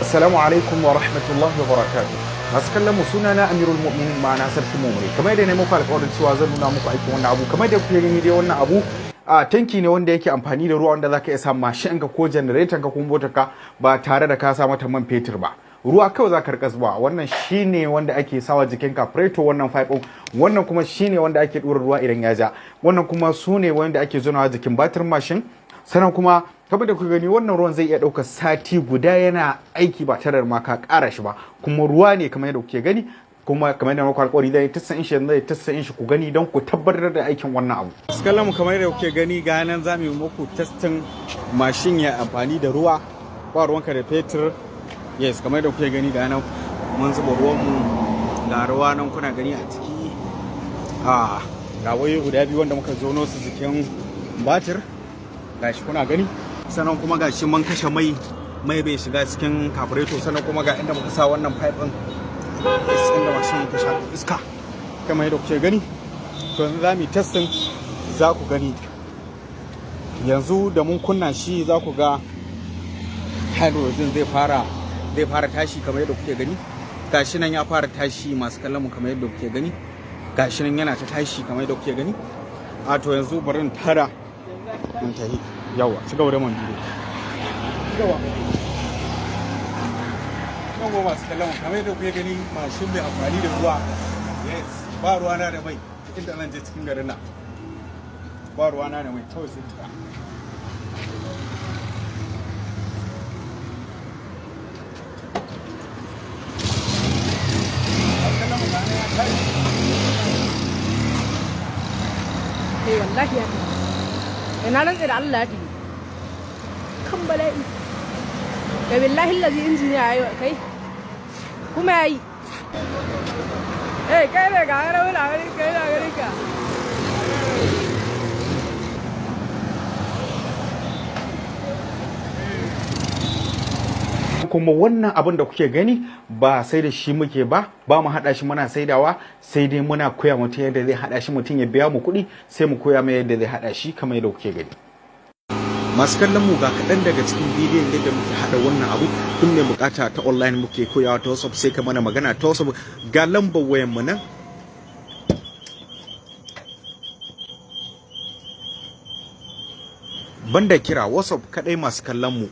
Assalamu alaikum wa rahmatullahi wa barakatuh. Masu kallon mu, suna na Amirul Mu'minin, ma'ana Sarki Mumure. Kamar yadda na muku alƙawarin cewa zan nuna muku aikin wannan abu. Kamar yadda kuke gani dai, wannan abu a tanki ne wanda yake amfani da ruwa, wanda zaka iya sa mashin ka ko generator ka ko motar ka ba tare da ka sa mata man fetur ba. Ruwa kawai za ka rika zuba. Wannan shine wanda ake sawa jikin carburetor, wannan pipe. Wannan kuma shine wanda ake dora ruwa idan ya ja. Wannan kuma su ne wanda ake zonawa jikin batir mashin. Sannan kuma kamar da kuka gani, wannan ruwan zai iya ɗaukar sati guda yana aiki ba tare da ma ka ƙara shi ba, kuma ruwa ne kamar yadda kuke gani. Kuma kamar yadda muku alƙawari, zai testing shi, yanzu zai testing shi ku gani don ku tabbatar da aikin wannan abu. Kallon mu, kamar yadda kuke gani, ga nan za mu yi muku testing mashin ya amfani da ruwa, ba ruwanka da fetur. Yes, kamar yadda kuke gani, ga nan mun zuba ruwan mu, ga ruwa nan kuna gani a ciki. A ga wayoyi guda biyu wanda muka zono su jikin batir, gashi kuna gani. Sannan kuma gashi mun kashe mai, mai bai shiga cikin carburetor. Sannan kuma ga inda muka sa wannan pipe din, inda mashin yake sha iska, kamar yadda kuke gani. To, yanzu za mu yi testing, za ku gani. Yanzu da mun kunna shi, za ku ga hydrogen zai fara tashi, kamar yadda kuke gani. Gashi nan ya fara tashi, masu kallon mu, kamar yadda kuke gani. Gashi nan yana ta tashi, kamar yadda kuke gani. A to, yanzu bari in tara in tahi. Yawa, ci gaba da man bidiyo. Yawa yawa, masu kallon mu, kamar yadda kuke gani, mashin mai amfani da ruwa. Yes, ba ruwa na da mai. Inda zan je cikin garin nan, ba ruwa na da mai, kawai sai ta. Kai, wallahi ya tafi. Kai, na rantse da Allah ya tafi. Kan bala'i. Kai, billahi lazi injiniya yayi kai. Kuma yayi. Eh, kai ne ga rauna gari, kai na gari ka. Kuma wannan abin da kuke gani, ba sai da shi muke ba, ba mu haɗa shi muna saidawa, sai dai muna koya mutum yadda zai haɗa shi. Mutum ya biya mu kuɗi, sai mu koya mai yadda zai haɗa shi, kamar yadda kuke gani. Masu kallon mu, ga kaɗan daga cikin bidiyon yadda muke haɗa wannan abu. Duk mai bukata, ta online muke koyawa, ta WhatsApp. Sai ka mana magana ta WhatsApp, ga lambar wayan mu nan. Banda kira, WhatsApp kadai, masu kallon mu.